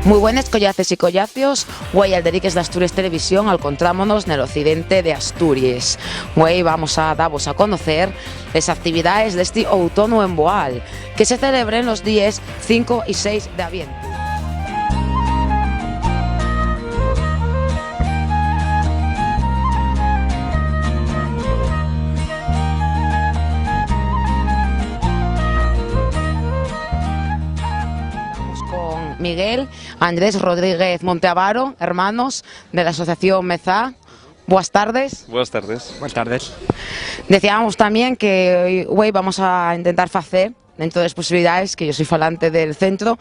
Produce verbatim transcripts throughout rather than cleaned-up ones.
Mui buenes, collaces y collacios. Güei, Alderiques d'Asturias Televisión, alcontrámonos nel occidente de Asturies. Güei vamos a davos a conocer les actividaes d'esti outono en Boal, que se celebren los díes cinco y seis de avientu. Vamos con Miguel, Andrés Rodríguez Monteavaro, hermanos de la Asociación Mezá. Buenas tardes. Buenas tardes. Buenas tardes. Decíamos también que hoy, hoy vamos a intentar facer, dentro de las posibilidades, que yo soy falante del centro,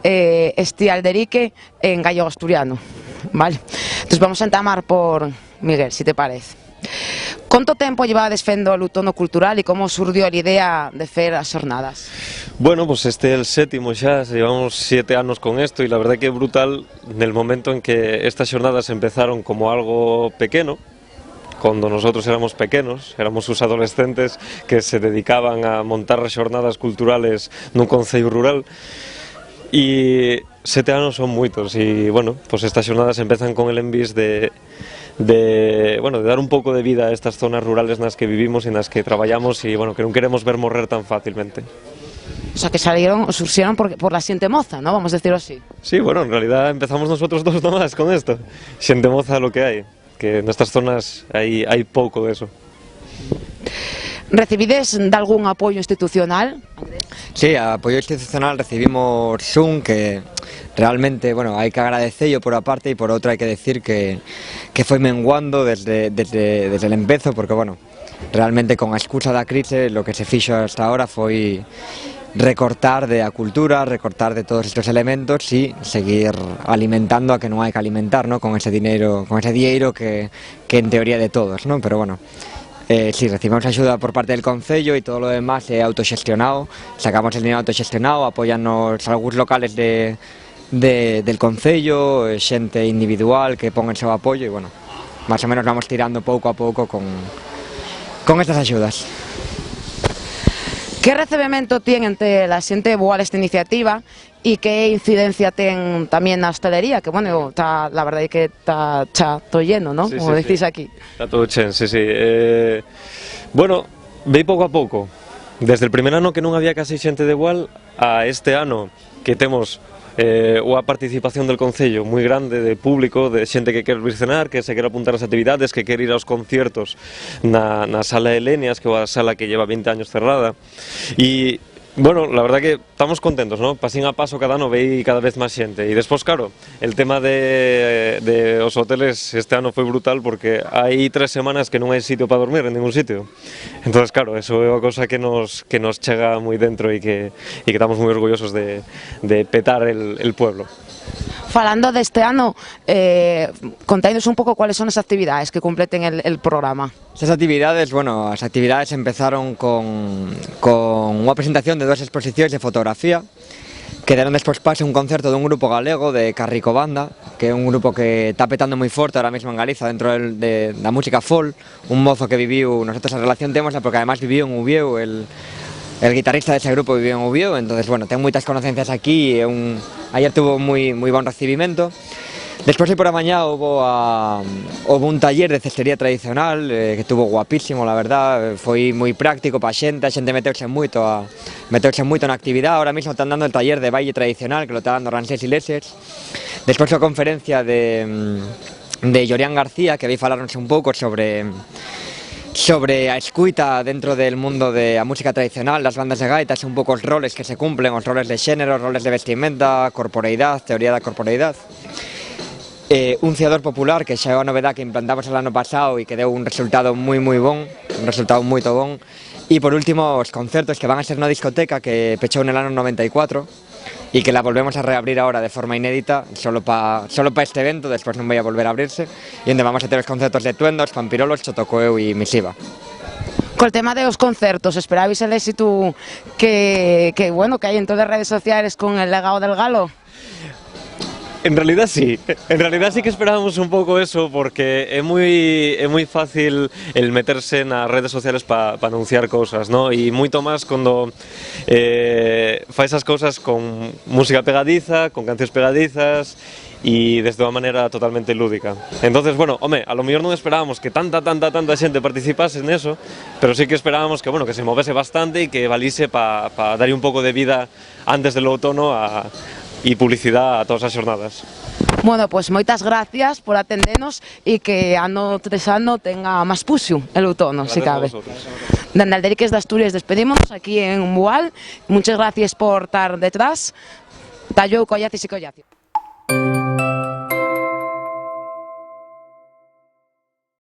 eh, este Alderique en gallego asturiano, ¿vale? Entonces vamos a entamar por Miguel, si te parece. ¿Cuánto tiempo llevaba desfendo el outono cultural y cómo surgió la idea de hacer las jornadas? Bueno, pues este es el séptimo ya, llevamos siete años con esto y la verdad que es brutal en el momento en que estas jornadas empezaron como algo pequeño, cuando nosotros éramos pequeños, éramos unos adolescentes que se dedicaban a montar las jornadas culturales en un concello rural y siete años son muchos y bueno, pues estas jornadas empiezan con el envís de, de, bueno, de dar un poco de vida a estas zonas rurales en las que vivimos y en las que trabajamos y bueno, que no queremos ver morrer tan fácilmente. O sea, que salieron, surgieron por, por la xente moza, ¿no? Vamos a decirlo así. Sí, bueno, en realidad empezamos nosotros dos nomás con esto. Xente moza lo que hay, que en estas zonas hay, hay poco de eso. ¿Recibides de algún apoyo institucional? Sí, apoyo institucional recibimos un que realmente, bueno, hay que agradecerlo por aparte y por otra hay que decir que, que fue menguando desde, desde, desde el empezo, porque, bueno, realmente con la excusa de la crisis lo que se hizo hasta ahora fue recortar de la cultura, recortar de todos estos elementos y seguir alimentando a que no hay que alimentar, ¿no? Con ese dinero, con ese dinero que, que en teoría de todos, ¿no? Pero bueno, eh, sí, recibimos ayuda por parte del Concello y todo lo demás es autogestionado. Sacamos el dinero autogestionado, apoyanos algunos locales de, de, del Concello, eh, xente individual que ponga el seu apoyo y bueno, más o menos vamos tirando poco a poco con, con estas ayudas. ¿Qué recibimiento tiene entre la xente Boal esta iniciativa y qué incidencia tiene también la hostelería? Que bueno, está, la verdad es que está, está todo lleno, ¿no? Sí, como sí, decís sí. Aquí. Está todo chen, sí, sí. Eh, bueno, ve poco a poco. Desde el primer año que no había casi xente de Boal a este año que tenemos eh, una participación del Concello muy grande de público, de xente que quiere vir cenar, que se quiere apuntar a las actividades, que quiere ir a los conciertos na, na sala Elenias, que es una sala que lleva veinte años cerrada. Y bueno, la verdad que estamos contentos, ¿no? Pasín a paso cada año ve cada vez más xente. Y después, claro, el tema de, de los hoteles este año fue brutal porque hay tres semanas que no hay sitio para dormir en ningún sitio. Entonces, claro, eso es una cosa que nos, que nos llega muy dentro y que, y que estamos muy orgullosos de, de petar el, el pueblo. Falando de este año, eh, contáinos un poco cuáles son las actividades que completen el, el programa. Esas actividades, bueno, las actividades empezaron con, con una presentación de dos exposiciones de fotografía que dieron después paso a un concerto de un grupo galego, de Carrico Banda, que es un grupo que está petando muy fuerte ahora mismo en Galiza dentro del, de la música folk. Un mozo que vivió, nosotros la relación tenemos porque además vivió en Uvieu, el, el guitarrista de ese grupo vivió en Uvieu, entonces, bueno, tengo muchas conocencias aquí, un, ayer tuvo muy, muy buen recibimiento. Después, hoy por la mañana, hubo, a, hubo un taller de cestería tradicional, eh, que estuvo guapísimo, la verdad, fue muy práctico para xente, la xente meterse mucho a, meterse mucho en actividad. Ahora mismo están dando el taller de baile tradicional, que lo está dando Ramsés Iglesias. Después, la conferencia de, mm, de Yorian García, que va a falarnos un poco sobre, sobre la escuita dentro del mundo de la música tradicional, las bandas de gaitas, un poco los roles que se cumplen, los roles de género, roles de vestimenta, corporeidad, teoría de la corporeidad. Eh, un ciador popular, que xa é unha novedá que implantamos el ano pasado y que deu un resultado moi, moi bon, un resultado moito bon. Y por último, os concertos que van a ser na discoteca que pechou nel ano noventa y cuatro y que la volvemos a reabrir ahora de forma inédita, solo pa, solo pa este evento, después non vai a volver a abrirse, y onde vamos a ter os concertos de Tuendos, Pampirolos, Chotocoeu y Misiva. Col tema de los concertos, ¿esperabais el éxito que, que, bueno, que hay en todas las redes sociales con el legao del galo? En realidad sí, en realidad sí que esperábamos un poco eso, porque es muy, es muy fácil el meterse en las redes sociales para anunciar cosas, ¿no? Y mucho más cuando eh, fai esas cosas con música pegadiza, con canciones pegadizas y desde una manera totalmente lúdica. Entonces, bueno, hombre, a lo mejor no esperábamos que tanta, tanta, tanta gente participase en eso, pero sí que esperábamos que, bueno, que se moviese bastante y que valiese para pa dar un poco de vida antes del otoño a, y publicidad a todas las jornadas. Bueno, pues moitas gracias por atendenos y que ano tres ano tenga más puxu el outono, si cabe. Dende Alderiques d'Asturias despedímonos aquí en Bual. Muchas gracias por estar detrás. Tallou, collacis y collacios.